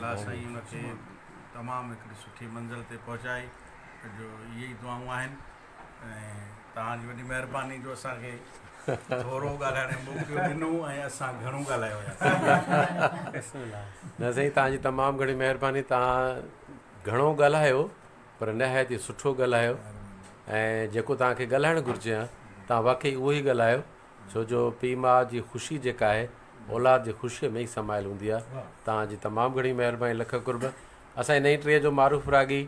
الله سائين ان کي تمام هڪڙي سٺي منزل تي پهچائي. جو اهي ئي دعائون آهن ۽ توهان جي وڏي مهرباني جو اسان کي ٿورو ڳالهائڻ جو موقعو ڏنو ۽ اسان گهڻو ڳالهايو نه سائين توهان جي تمام گهڻي مهرباني توهان گهڻو ڳالهايو پر نهايت ئي سٺو ڳالهايو ۽ جيڪو توهان کي ڳالهائڻ گهرجي ها توهان واقعي اهو ئي ڳالهايو ڇو جو پيء ماء جي خوشي جيڪا آهي اولاد جي خوشيء ۾ ئي سمايل هوندي آهي توهان جي تمام گهڻي مهرباني لک قرب اسان جي نئين ٽهيء جو معروف راڳي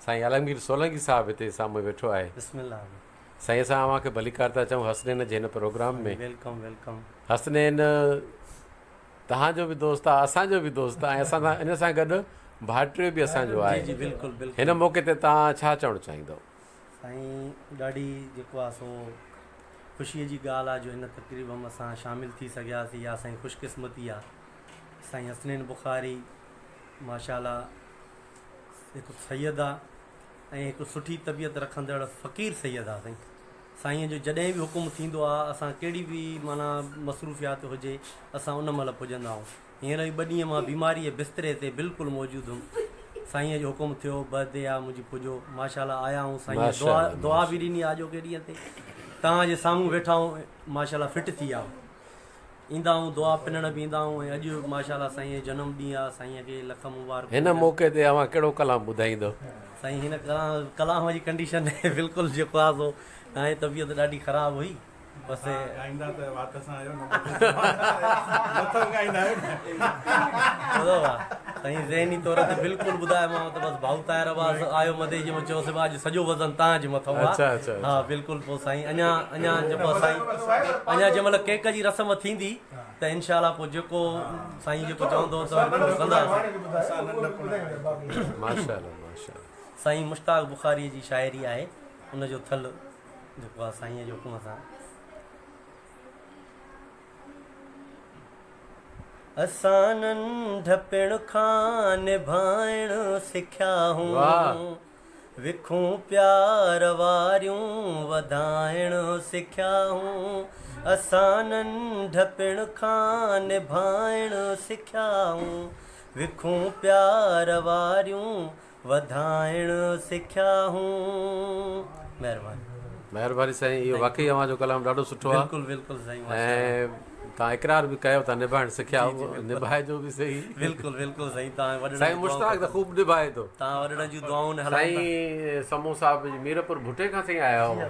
سائين عالمگير سولنگي صاحب هتي سامهون ويٺو آهي. بسم الله. سائين اسان اوهان کي ڀليڪار ٿا چئون حسنين جي هن پروگرام ۾. Welcome welcome. Hasnain توهان جو به دوست آهي اسان جو به دوست آهي ۽ اسان سان ان سان گڏ ڀائٽيو به اسان جو آهي. جي جي بلڪل بلڪل. هن موقعي تي توهان ڇا چوڻ چاهيندؤ؟ سائين ڏاڍي جيڪو آهي سو خوشي جي ڳالهه آهي جو هن تقريب م اسان شامل ٿي سگهياسين اها اسان جي خوش قسمتي آهي سائين حسنين بخاري ماشاء الله هڪ سيد آ ۽ هڪ سٺي طبيعت رکندڙ فقير سيد آ سائين سائين جو جڏهن به حڪم ٿيندو آ اسان ڪهڙي به معنيٰ مصروفيات هجي اسان ان مهل پڄندا آهيون هينئر به ٻه ڏينهن مان بيماري جي بستري تي بلڪل موجود هيم سائين جو حڪم ٿيو برٿ ڊي آ منهنجي پڄو ماشاء الله آيا آهيون سائين دعا دعا به ڏني آ اڄوڪي ڏينهن تي توهان جي سامهون ويٺا آهيون ماشاء الله فٽ ٿي ويا آهيون ايندا آهيون دعا پنڻ به ايندا آهيون ۽ اڄ ماشاء الله سائين جو جنم ڏينهن آهي سائين کي لک مبارڪون هن موقعي تي اوهان ڪهڙو ڪلام ٻڌائيندو؟ سائين هن ڪلام جي ڪنڊيشن بلڪل جيڪو آهي سو ناهي طبيعت ڏاڍي خراب هئي بس ڳائيندا ته وات سان آهيو نه مٿو ڳائيندا آهيو نه ٻڌو آ سائين ذهني طور تي بلڪل ٻڌايومانو ته بس ڀائو طاهر عباس آيو مدي جي مون چيوسي اڄ سڄو وزن تان جي مٿو آ ها بلڪل پو سائين اڃا اڃا جيڪو سائين اڃا جنهن مهل ڪيڪ جي رسم ٿيندي ته انشاء الله پو جيڪو سائين جيڪو چوندو ته ڪنداسين. ماشاء الله ماشاء الله. سائين مشتاق بخاري جي شاعري آهي ان جو ٿل جيڪو آ سائين جي حڪم سان. اسان ننڍپڻ کان نڀائڻ سکيا هون وکون پيار واريون وڌائڻ سکيا هون اسان ننڍپڻ کان نڀائڻ سکيا هون وکون پيار واريون وڌائڻ سکيا هون مهرباني. مهرباني سائين اهو واقعي اوهان جو ڪلام ڏاڍو سٺو آهي بلڪل بلڪل سائين ماشاءالله ۽ توهان اقرار به ڪيو ته نڀائڻ سکيا نڀائجو به سهي بلڪل بلڪل سائين توهان وڏڙن سائين مشتاق ته خوب نڀائي ٿو توهان وڏڙن جون دعائون هلن سائين سمون صاحب ميرپور ڀٽي کان سائين آيا آهيو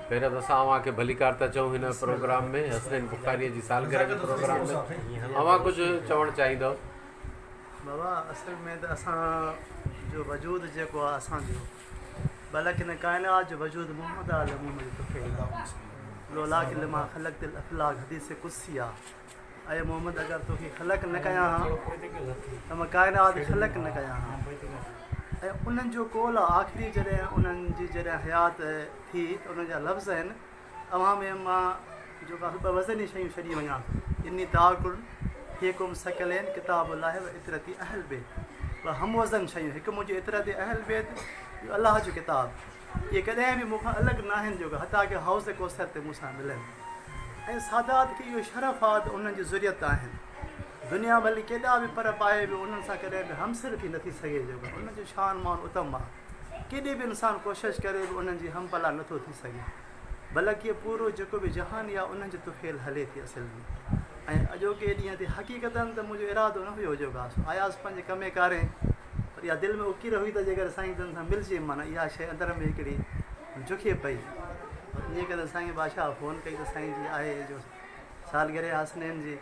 پهريان ته اسان اوهان کي ڀليڪار ٿا چئون هن پروگرام ۾ حسنين بخاري جي سالگرهه جي پروگرام ۾ اوهان ڪجهه چوڻ چاهيندؤ بابا اصل ۾ ته اسان جو وجود جيڪو آهي اسان جو بلڪ هن ڪائنات جو وجود محمد آل محمد جو طفيل آهي لولاڪ لما خلقت الافلاڪ حديث قدسي آهي اي محمد اگر توکي خلق نه ڪيان ها ته مان ڪائنات خلق نه ڪيان ها ۽ انهن جو قول آهي آخري جڏهن انهن جي جڏهن حيات ٿي ته انهن جا لفظ آهن اوهان ۾ مان جو ڪا ٻه وزني شيون ڇڏي وڃان ٿو، اني تارڪ فيڪم ثقلين ڪتاب الله و عترتي اهل بيت، ٻه هم وزن شيون، هڪ منهنجي عترت اهل بيت، ٻيو الله جو ڪتاب، اهي ڪڏهن به مون کان الڳ ناهن جو حتيٰ ڪه حوض ڪوثر تي مون سان ملن ۽ سادات کي اهو شرف آهي ته انهن جي ذريت آهن. دنيا ڀلي ڪيڏا به پر پائي به انهن سان ڪڏهن به همصرفي نٿي سگهي جو انهن جو شان مان اتم آهي. ڪيڏي به انسان ڪوشش ڪري به انهن جي هم پلا نٿو ٿي سگهي. بلڪ هي پورو جيڪو به جهان يا انهن جي طفيل هلي ٿي اصل ۾ ۽ اڄوڪي ڏينهن تي حقيقتاً ته منهنجو ارادو نه هيو جو گاس آياس پنهنجي ڪمي ڪارين پر اها دل ۾ اڪير هئي ته جيڪر سائين جن سان ملجي معنيٰ اها شيء اندر ۾ هڪڙي جکي پئي انهيء ڪري سائين بادشاهه فون ڪئي ته سائين جي آهي جو سالگرهه حسنين جي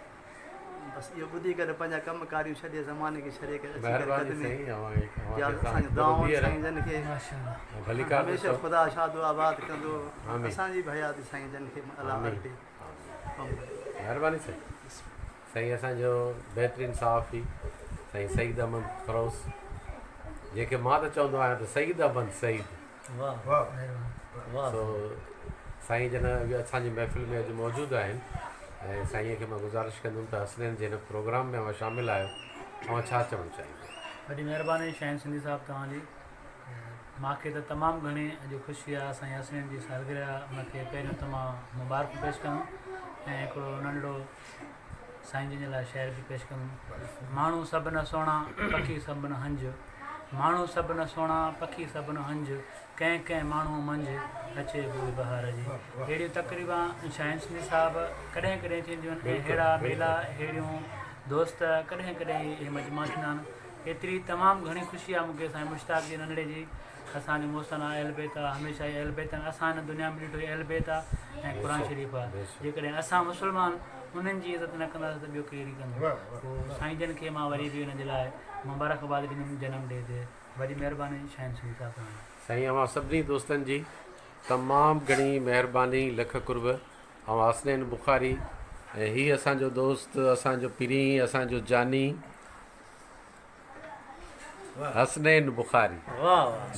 بس اهو ٻڌي ڪري پنهنجا ڪم ڪاريون ڇڏي زماني کي ڇڏي ڪري اچي ڪري قدمي يا اسان جون دعائون سائين جن کي هميشه خدا شاد و آباد ڪندو اسان جي به حياتي سائين جن کي الله ارپي. مهرباني سائين سائين اسان جو بهترين صحافي سائين سعيد احمد خروس جنهن کي مان ته چوندو آهيان ته سعيد احمد سعيد سو سائين جن به اسان جي محفل ۾ اڄ موجود آهن ۽ سائين کي مان گذارش ڪندم ته حسنين جي هن پروگرام ۾ اوهان شامل آهيو اوهان ڇا چوڻ چاهيندو. وڏي مهرباني شاهين سنڌي صاحب توهان جي مان کي ته تمام گهڻي اڄ خوشي آهي سائين حسنين جي سالگرهه آهي ان کي پهريون ته مان مبارڪون پيش ڪندم ۽ هڪڙو ننڍڙو سائين جن جي لاء شعر به پيش ڪندم. ماڻهو سڀ نه سهڻا، پکي سڀ نه هنج. ماڻهو سڀ نه سهڻا، پکي سڀ نه هنج. ڪنهن ڪنهن ماڻهوء منجهه، اچي بوء بهار جي. اهڙيون تقريبان شاهين سنڌي صاحب ڪڏهن ڪڏهن ٿينديون آهن ۽ اهڙا ميلا، اهڙيون دوست ڪڏهن ڪڏهن ئي اهي مجمع ٿيندا آهن. ايتري تمام گهڻي خوشي آهي مون کي سائين مشتاق جي ننڍڙي جي. اسان جو محسن آ اهل بيت آ هميشه ئي اهل بيت آهن اسان هن دنيا ۾ ڏٺو ئي اهل بيت آ ۽ قرآن شريف آ جيڪڏهن اسان مسلمان انهن جي عزت نه ڪنداسين ته ٻيو ڪير ئي ڪندو پوء سائين جن کي مان وري به انهن جي لاء مبارڪباد ڏيندم جنم ڊي تي وڏي مهرباني شاهين سنڌي صاحب توهان جي. سائين اوهان سڀني دوستن جي تمام گهڻي مهرباني لک قرب اوهان حسنين بخاري ۽ هي اسان جو دوست اسان جو پرين اسان جو جاني حسنين بخاري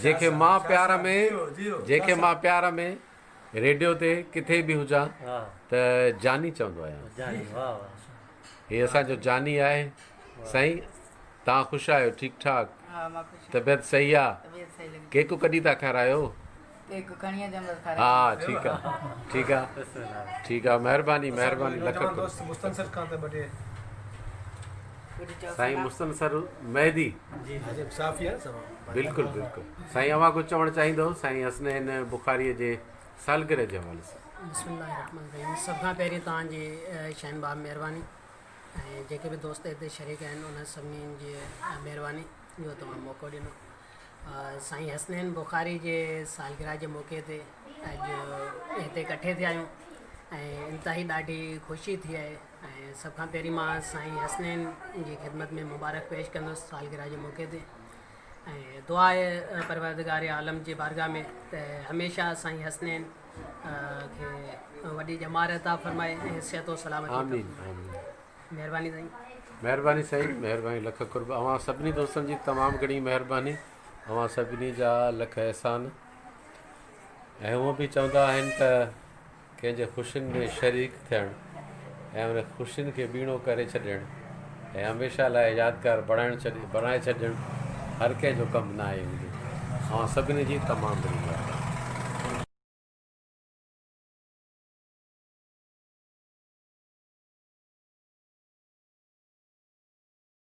جنهن کي مان پيار ۾ جنهن کي مان پيار ۾ ريڊيو تي ڪٿي به هجان ته جاني چوندو آهيان هي اسان جو جاني آهي سائين تان خوش آهيو ٺيڪ ٺاڪ طبيعت صحيح آ ڪيڪ ڪڏهن ٿا کارايو ڪيڪ کڻي اچان بس کارائي ها ٺيڪ آ ٺيڪ آ ٺيڪ آ مهرباني مهرباني لک نوجوان دوست مستنصر کان ته ٻه ٽي سائين مستنصر مهدي جي جي صحافي آهي سڀ بلڪل بلڪل سائين اوهان ڪجهه چوڻ چاهيندو سائين حسنين بخاري جي سالگرهه جي حوالي سان. بسم الله الرحمن الرحيم سڀ کان پهرين توهان جي شاهين باب مهرباني ۽ جيڪي به دوست هتي شريڪ آهن انهن سڀني جي مهرباني جو توهان موقعو ڏنو سائين حسنين بخاري جي سالگرهه جي موقعي تي اڄ هتي ڪٺي ٿيا آهيون ۽ انتهائي ڏاڍي خوشي ٿي آهي ۽ سڀ کان پهرين مان سائين حسنين جي خدمت ۾ مبارڪ پيش ڪندس سالگرهه جي موقعي تي ۽ دعا آهي پروردگار عالم جي بارگاهه ۾ ته هميشه سائين حسنين کي وڏي ڄمار عطا فرمائي ۽ صحت و سلامتي آمين آمين مهرباني سائين. مهرباني سائين مهرباني لک قرب اوهان سڀني دوستن جي تمام گهڻي مهرباني اوهان سڀني جا لک احسان ۽ هونء به چوندا آهن ته ڪنهن جي خوشين ۾ شريڪ ٿيڻ ۽ ان خوشين کي ٻيڻو ڪري ڇڏڻ ۽ هميشه لاء يادگار بڻائڻ ڇڏي بڻائي ڇڏڻ هر ڪنهن جو ڪم ناهي هوندو اوهان سڀني جي تمام گهڻي مهرباني.